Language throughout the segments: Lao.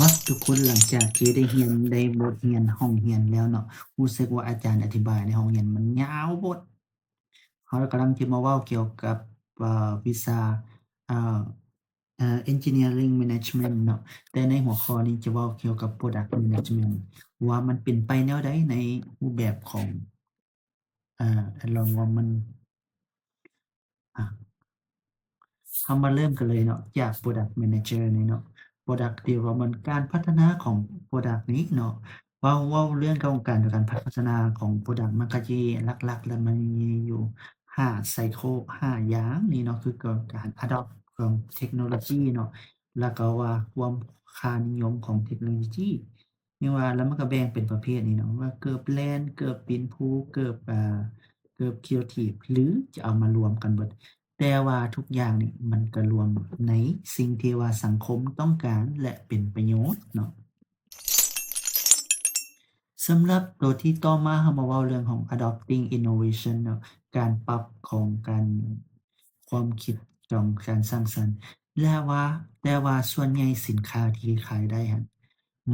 ມາ ທຸກຄົນ ຫຼັງຈາກທີ່ໄດ້ຮຽນ ໄດ້ບົດຮຽນຫ້ອງຮຽນແລ້ວເນາະ, ຮູ້ສຶກວ່າອາຈານອະທິບາຍໃນຫ້ອງຮຽນມັນຍາວໂພດ. ເຮົາກຳລັງຈະມາເວົ້າກ່ຽວກັບ ເອີ ວິຊາ ເອີ ເອີ Engineering Management ເນາະ, ແຕ່ໃນຫົວຂໍ້ນີ້ຈະເວົ້າກ່ຽວກັບ Product Management ວ່າມັນເປັນໄປແນວໃດໃນຮູບແບບຂອງ ເອີ Environment ອາ ເຮົາມາເລີ່ມກັນເລີຍເນາະ ຈາກ Product Manager ນີ້ເນາະ, Product Development ການພັດທະນາຂອງ Product ນີ້ເນາະ. ເວົ້າ ເວົ້າເລື່ອງຂອງການ ການພັດທະນາຂອງ Product ມັນກະຊິຫຼັກໆ ແລ້ວມັນມີຢູ່ຫ້າ Cycle ຫ້າຢ່າງນີ້ເນາະ, ຄືການ Adopt ຂອງເທັກໂນໂລຢີເນາະ, ແລ້ວກໍວ່າຄວາມຄ່ານິຍົມຂອງເທັກໂນໂລຢີ ແມ່ນວ່າ ແລ້ວມັນກໍແບ່ງເປັນປະເພດນີ້ເນາະ ວ່າເກີບແລ່ນ, ເກີບປີນພູ, ເກີບ ອ່າ ເກີບ Creative ຫຼືຈະເອົາມາລວມກັນເບິດ, ແຕ່ວ່າທຸກຢ່າງນີ້ມັນກໍລວມໃນສິ່ງທີ່ວ່າສັງຄົມຕ້ອງການ ແລະ ເປັນປະໂຫຍດເນາະ. ສຳລັບໂຕທີ່ຕໍ່ມາ ເຮົາມາເວົ້າເລື່ອງຂອງ Adopting Innovation ເນາະ, ການປັບຂອງການ ຄວາມຄິດຂອງການສ້າງສັນ ແລະ ວ່າ ແຕ່ວ່າສ່ວນໃຫຍ່ສິນຄ້າທີ່ຂາຍໄດ້ຫັ້ນ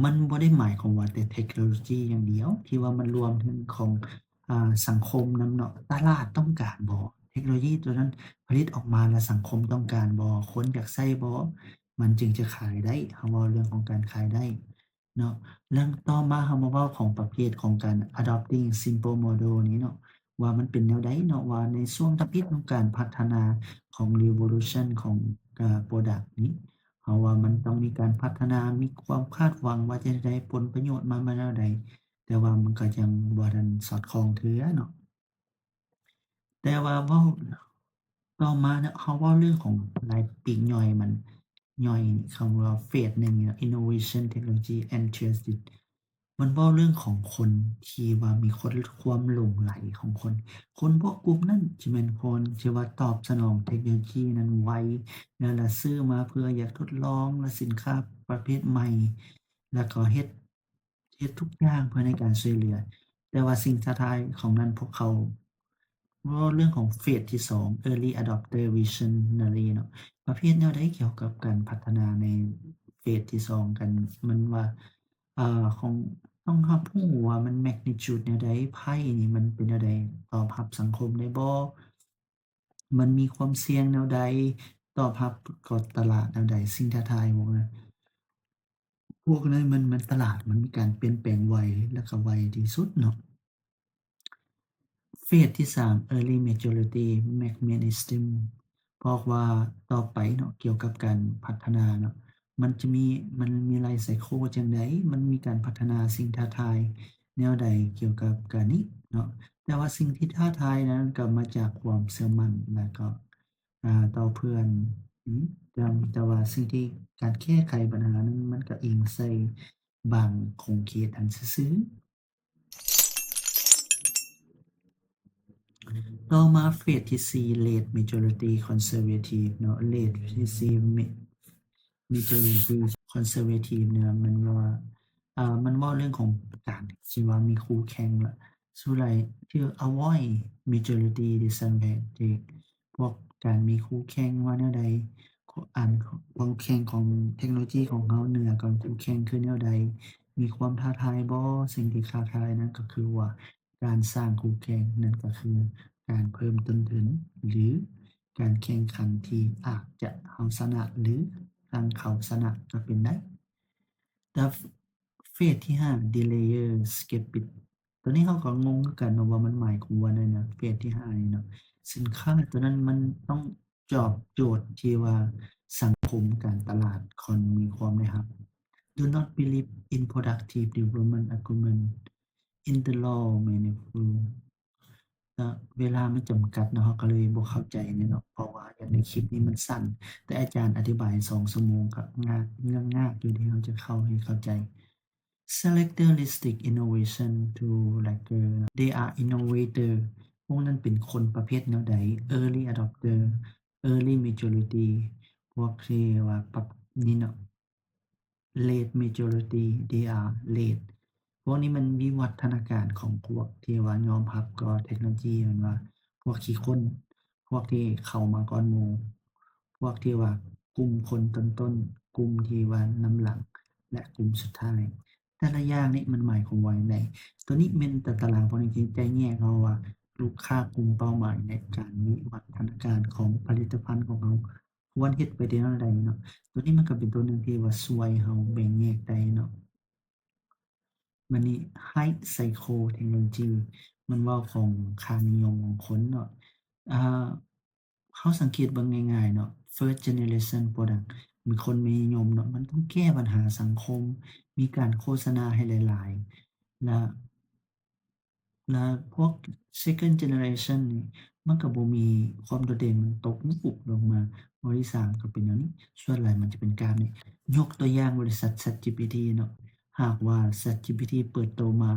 ມັນບໍ່ໄດ້ໝາຍຄວາມວ່າແຕ່ເທັກໂນໂລຢີຢ່າງດຽວ ທີ່ວ່າມັນລວມເຖິງຂອງ ອາ ສັງຄົມນຳເນາະ, ຕະຫຼາດຕ້ອງການບໍ່? ເທັກໂນໂລຢີຕົວນັ້ນຜະລິດອອກມາແລ້ວສັງຄົມຕ້ອງການບໍ່? ຄົນຢາກໃຊ້ບໍ່? ມັນຈຶ່ງຈະຂາຍໄດ້, ເຮົາເວົ້າເລື່ອງຂອງການຂາຍໄດ້. ເນາະ. ແລ້ວຕໍ່ມາເຮົາມາເວົ້າຂອງປະເພດຂອງການ Adopting Simple Model ນີ້ເນາະ ວ່າມັນເປັນແນວໃດເນາະ, ວ່າໃນຊ່ວງທຳອິດຂອງການພັດທະນາຂອງ Revolution ຂອງ ອາ Product ນີ້ ເຮົາວ່າມັນຕ້ອງມີການພັດທະນາ, ມີຄວາມຄາດຫວັງວ່າຈະໄດ້ຜົນປະໂຫຍດມາ ມາແນວໃດ, ແຕ່ວ່າມັນກໍຍັງບໍ່ທັນສອດຄ່ອງເທື່ອເນາະ. ແຕ່ວ່າເວົ້າຕໍ່ມາເນາະ ເຮົາເວົ້າເລື່ອງຂອງລາຍປີກຍ່ອຍມັນ ຍ່ອຍນີ້ ຄຳວ່າເຟສໜຶ່ງນີ້ເນາະ Innovation Technology Enthusiast ມັນເວົ້າເລື່ອງຂອງຄົນທີ່ວ່າມີຄວາມ ຄວາມຫຼົງໄຫຼຂອງຄົນ. ຄົນພວກກຸ່ມນັ້ນຈະແມ່ນຄົນທີ່ວ່າຕອບສະໜອງເທັກໂນໂລຢີນັ້ນໄວ ແລ້ວລະຊື້ມາເພື່ອຢາກທົດລອງ ແລະ ສິນຄ້າປະເພດໃໝ່ ແລ້ວກໍເຮັດ ເຮັດທຸກຢ່າງເພື່ອໃນການຊ່ວຍເຫຼືອ, ແຕ່ວ່າສິ່ງທ້າທາຍຂອງນັ້ນພວກເຂົາ ເວົ້າເລື່ອງຂອງເຟສທີສອງ Early Adopter Visionary ເນາະ, ປະເພດແນວໃດກ່ຽວກັບການພັດທະນາໃນເຟສທີສອງກັນ ມັນວ່າ ເອີ ຂອງ ຕ້ອງຮັບຮູ້ວ່າມັນ magnitude ແນວໃດ, ໄພນີ້ມັນເປັນແນວໃດ, ຕອບຮັບສັງຄົມໄດ້ບໍ່? ມັນມີຄວາມສ່ຽງແນວໃດ, ຕອບຮັບຕໍ່ຕະຫຼາດແນວໃດ, ສິ່ງທ້າທາຍພວກນັ້ນ ພວກນັ້ນມັນ ມັນຕະຫຼາດມັນມີການປ່ຽນແປງໄວ ແລ້ວກໍໄວທີ່ສຸດເນາະ. ເຟສທີສາມ Early Maturity Mechanism ບອກວ່າຕໍ່ໄປເນາະ ກ່ຽວກັບການພັດທະນາເນາະ ມັນຈະມີ ມັນມີໄລໄຊເຄິນຈັ່ງໃດ, ມັນມີການພັດທະນາສິ່ງທ້າທາຍແນວໃດກ່ຽວກັບການນີ້ເນາະ. ແຕ່ວ່າສິ່ງທີ່ທ້າທາຍນັ້ນກໍມາຈາກຄວາມເຊື່ອໝັ້ນ ແລ້ວກໍ ອາ ຕໍ່ເພື່ອນ ອືມ ແຕ່ ແຕ່ວ່າສິ່ງທີ່ ການແກ້ໄຂບັນຫານັ້ນ ມັນກໍອີງໃສ່ບາງຂົງເຂດຫັ້ນຊື່ໆ. ຕໍ່ມາເຟສທີສີ່ Late Maturity Conservative ເນາະ, Late ທີສີ່ Ma- Maturity Conservative ເນາະ ມັນວ່າ ເອີ ມັນເວົ້າເລື່ອງຂອງການທີ່ວ່າມີຄູ່ແຂ່ງລະ ສູ່ໄລທີ່ avoid maturity disadvantage ພວກການມີຄູ່ແຂ່ງວ່າແນວໃດ, ອັນ ຄວາມແຂ່ງຂອງເທັກໂນໂລຢີຂອງເຮົາເໜືອກວ່າຄູ່ແຂ່ງຄືແນວໃດ, ມີຄວາມທ້າທາຍບໍ່? ສິ່ງທີ່ທ້າທາຍນັ້ນກໍຄືວ່າການສ້າງຄູ່ແຂ່ງ, ນັ້ນກໍຄືການເພີ່ມຕົ້ນທຶນ ຫຼື ການແຂ່ງຂັນທີ່ອາດຈະເຮົາຊະນະ ຫຼື ທາງເຂົາຊະນະກໍເປັນໄດ້. ແຕ່ເຟສທີຫ້າ Delayer Skeptic ຕົວນີ້ເຮົາກໍງົງຄືກັນເນາະ ວ່າມັນໝາຍຄວາມວ່າແນວໃດ ເຟສທີຫ້ານີ້ເນາະ. ສິນຄ້າຕົວນັ້ນມັນຕ້ອງຕອບໂຈດທີ່ວ່າສັງຄົມການຕະຫຼາດຄວນມີຄວາມໄດ້ຮັບ. Do not believe in productive development argument in the law manifesto. ເວລາມັນຈຳກັດເນາະ ເຮົາກໍເລີຍບໍ່ເຂົ້າໃຈແນ່ເນາະ ເພາະວ່າຢ່າງໃນຄລິບນີ້ມັນສັ້ນ ແຕ່ອາຈານອະທິບາຍສອງຊົ່ວໂມງກໍງາກ ເລື່ອງງາກຢູ່ທີ່ເຮົາຈະເຂົ້າໃຫ້ເຂົ້າໃຈ. Characteristic innovation to lagger, they are innovator ພວກນັ້ນເປັນຄົນປະເພດແນວໃດ? Early adopter, early majority ພວກທີ່ວ່າປັບນີ້ເນາະ late majority, they are late ພວກນີ້ມັນວິວັດທະນາການຂອງພວກທີ່ວ່າຍອມຮັບຕໍ່ເທັກໂນໂລຢີ ແມ່ນວ່າພວກຂີ້ຄົ້ນ ພວກທີ່ເຂົ້າມາກ່ອນໝູ່ ພວກທີ່ວ່າກຸ່ມຄົນຕົ້ນໆ ກຸ່ມທີ່ວ່ານຳຫຼັງ ແລະ ກຸ່ມສຸດທ້າຍ. ແຕ່ລະຢ່າງນີ້ມັນໝາຍຄວາມວ່າຫຍັງໃດ? ຕົວນີ້ແມ່ນຕາຕະລາງພວກນີ້ທີ່ຈະແຍກເຮົາວ່າລູກຄ້າກຸ່ມເປົ້າໝາຍ ແລະ ການວິວັດທະນາການຂອງຜະລິດຕະພັນຂອງເຮົາຄວນເຮັດໄປແນວໃດເນາະ. ຕົວນີ້ມັນກໍເປັນຕົວໜຶ່ງທີ່ວ່າຊ່ວຍເຮົາແບ່ງແຍກໄດ້ເນາະ. ບັດນີ້ High Cycle Technology ມັນເວົ້າຂອງຄ່ານິຍົມຂອງຄົນເນາະ. ອາ ເຮົາສັງເກດເບິ່ງງ່າຍໆເນາະ First Generation Product ມີຄົນມີນິຍົມເນາະ ມັນຕ້ອງແກ້ບັນຫາສັງຄົມ ມີການໂຄສະນາໃຫ້ຫຼາຍໆ ລະ ລະພວກ Second Generation ນີ້ ມັນກໍບໍ່ມີຄວາມໂດດເດັ່ນ ມັນຕົກງຸບລົງມາ. ຂໍ້ທີສາມກໍເປັນແນວນີ້ ສ່ວນຫຼາຍມັນຈະເປັນກາບນີ້. ຍົກຕົວຢ່າງບໍລິສັດ ChatGPT ເນາະ ຫາກວ່າ ChatGPT ເປີດໂຕມາ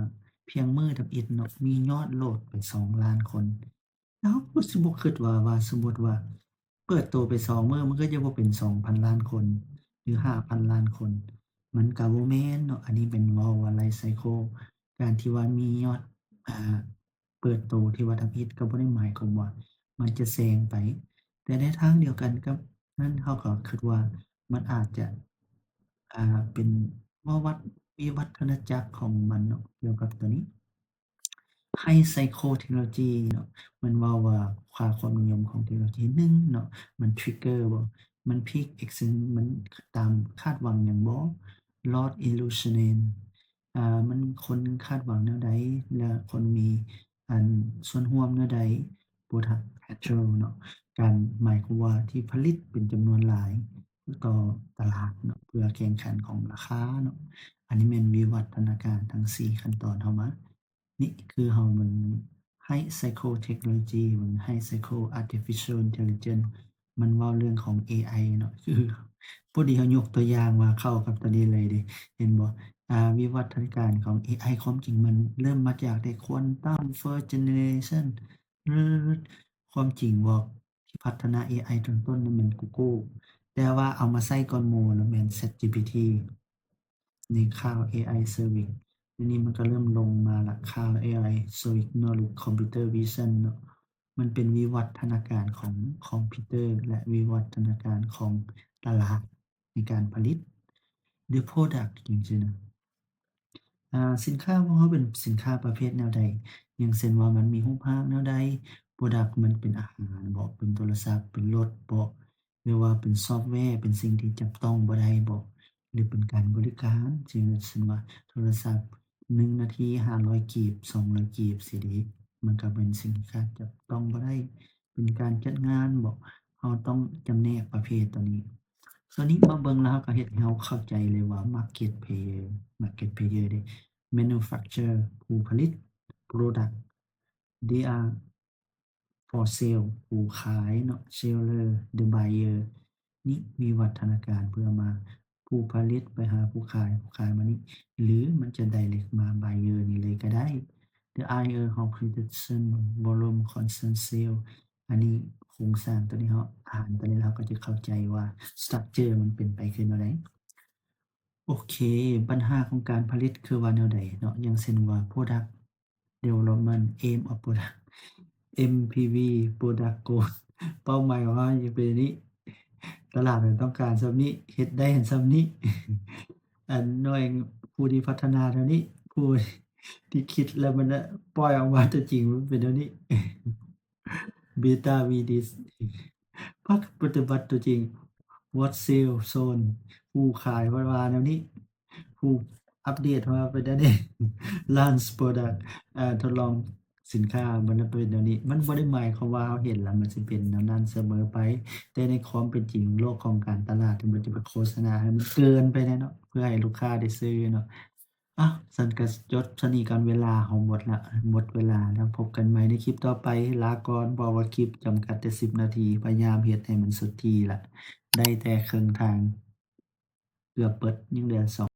ພຽງມື້ທຳອິດເນາະ ມີຍອດໂຫຼດໄປສອງລ້ານຄົນ ເຮົາກໍຊິບໍ່ຄິດວ່າ ວ່າສົມມຸດວ່າເປີດໂຕໄປສອງມື້ ມັນກໍຈະບໍ່ເປັນສອງພັນລ້ານຄົນ ຫຼື ຫ້າພັນລ້ານຄົນ ມັນກໍບໍ່ແມ່ນເນາະ. ອັນນີ້ແມ່ນເວົ້າວ່າ Life Cycle ການທີ່ວ່າມີຍອດ ອາ ເປີດໂຕທີ່ວ່າທຳອິດ ກໍບໍ່ໄດ້ໝາຍຄວາມວ່າມັນຈະແຊງໄປ. ແຕ່ໃນທາງດຽວກັນກັບນັ້ນ ເຮົາກໍຄິດວ່າມັນອາດຈະ ອາ ເປັນວະວັດ ວິວັດທະນະຈັກຂອງມັນເນາະ ກ່ຽວກັບຕົວນີ້. High Cycle Technology ເນາະ ມັນເວົ້າວ່າຄ່າຄວາມນິຍົມຂອງເທັກໂນໂລຈີໜຶ່ງເນາະ ມັນ trigger ບໍ່ ມັນ peak excitement ມັນຕາມຄາດຫວັງຫຍັງບໍ່ loss illusion ອາ ມັນຄົນຄາດຫວັງແນວໃດ ແລະ ຄົນມີອັນສ່ວນຮ່ວມແນວໃດ product plateau ເນາະ ການໝາຍຄວາມວ່າທີ່ຜະລິດເປັນຈຳນວນຫຼາຍຕໍ່ຕະຫຼາດເນາະ ເພື່ອແຂ່ງຂັນຂອງລາຄາເນາະ. ອັນນີ້ແມ່ນວິວັດທະນາການທັງສີ່ຂັ້ນຕອນເຮົາມາ ນີ້ຄືເຮົາເບິ່ງ High Cycle Technology ເບິ່ງ High Cycle Artificial Intelligence ມັນເວົ້າເລື່ອງຂອງ ເອໄອ ເນາະ ຄືພໍດີເຮົາຍົກຕົວຢ່າງມາເຂົ້າກັບຕົວນີ້ເລີຍເດ້ ເຫັນບໍ່? ອາ ວິວັດທະນາການຂອງ ເອໄອ ຄວາມຈິງມັນເລີ່ມມາຈາກແຕ່ Quantum First Generation ຄວາມຈິງບອກທີ່ພັດທະນາ ເອໄອ ຕົ້ນໆ ນັ້ນແມ່ນ Google ແຕ່ວ່າເອົາມາໃຊ້ກ່ອນໝູ່ລະແມ່ນ ChatGPT ໃນ Cloud ເອໄອ Service ດຽວນີ້ມັນກໍເລີ່ມລົງມາລະ Cloud ເອໄອ Service Knowledge Computer Vision ເນາະ ມັນເປັນວິວັດທະນາການຂອງຄອມພິວເຕີ ແລະ ວິວັດທະນາການຂອງຕະຫຼາດໃນການຜະລິດ ຫຼື product ຈັ່ງຊີ້ນະ. ອາ ສິນຄ້າຂອງເຮົາເປັນສິນຄ້າປະເພດແນວໃດ? ຢ່າງເຊັ່ນວ່າມັນມີຮູບຮ່າງແນວໃດ? Product ມັນເປັນອາຫານບໍ? ເປັນໂທລະສັບ? ເປັນລົດບໍ? ຫຼືວ່າເປັນຊອບແວ ເປັນສິ່ງທີ່ຈັບຕ້ອງບໍ່ໄດ້ບໍ ຫຼືເປັນການບໍລິການ ເຊັ່ນວ່າໂທລະສັບໜຶ່ງນາທີຫ້າຮ້ອຍກີບ ສອງຮ້ອຍກີບຊີ້ເດ ມັນກໍເປັນສິ່ງທີ່ຄາດຈັບຕ້ອງບໍ່ໄດ້ ເປັນການຈັດງານບໍ ເຮົາຕ້ອງຈຳແນກປະເພດຕົວນີ້ ສ່ວນນີ້ມາເບິ່ງແລ້ວເຮົາກໍເຮັດໃຫ້ເຮົາເຂົ້າໃຈເລີຍວ່າ market player market player ເດ້ manufacturer ຜູ້ຜະລິດ product they are for sale ຜູ້ຂາຍເນາະ seller the buyer ນີ້ວິວັດທະນາການເພື່ອມາ ຜູ້ຜະລິດໄປຫາຜູ້ຂາຍ ຜູ້ຂາຍມານີ້ ຫຼືມັນຈະ direct ມາ buyer ນີ້ເລີຍກໍໄດ້ the higher how production volume concern sale ອັນນີ້ໂຄງສ້າງຕົວນີ້ເຮົາ ອາຫານຕົວນີ້ເຮົາກໍຈະເຂົ້າໃຈວ່າ structure ມັນເປັນໄປຄືແນວໃດ. ໂອເຄ ບັນຫາຂອງການຜະລິດຄືວ່າແນວໃດເນາະ ຢ່າງເຊັ່ນວ່າ product development aim of product ເອັມພີວີ product goal ເປົ້າໝາຍຂອງເຮົາຈະເປັນນີ້ ຕະຫຼາດມັນຕ້ອງການສ່ຳນີ້ ເຮັດໄດ້ເຫັນສ່ຳນີ້ ອັນໜ່ວຍຜູ້ທີ່ພັດທະນາເທົ່ານີ້ ຜູ້ທີ່ຄິດແລ້ວມັນປ່ອຍອອກມາຕົວຈິງມັນເປັນແນວນີ້ beta V this ພາກປະຕິບັດຕົວຈິງ what sell sold ຜູ້ຂາຍວ່າແນວນີ້ ຜູ້ອັບເດດວ່າເປັນແນວນີ້ launch product ເອີ ທົດລອງສິນຄ້າ ມັນເປັນແນວນີ້ ມັນບໍ່ໄດ້ໝາຍຄວາມວ່າເຮົາເຫັນແລ້ວມັນຊິເປັນແນວນັ້ນສະເໝີໄປ ແຕ່ໃນຄວາມເປັນຈິງໂລກຂອງການຕະຫຼາດ ມັນຈະໄປໂຄສະນາໃຫ້ມັນເກີນໄປແດ່ເນາະ ເພື່ອໃຫ້ລູກຄ້າໄດ້ຊື້ເນາະ. ອ້າວ ຊັ້ນກະຈົບສ່ຳນີ້ກ່ອນ ເວລາເຮົາໝົດລະ ໝົດເວລາແລ້ວ ພົບກັນໃໝ່ໃນຄລິບຕໍ່ໄປ ລາກ່ອນ ເພາະວ່າຄລິບຈຳກັດແຕ່ສິບນາທີ ພະຍາຍາມເຮັດໃຫ້ມັນສຸດທີ່ລະ ໄດ້ແຕ່ເຄິ່ງທາງ ເກືອບເບິດ ຍັງເຫຼືອສອງ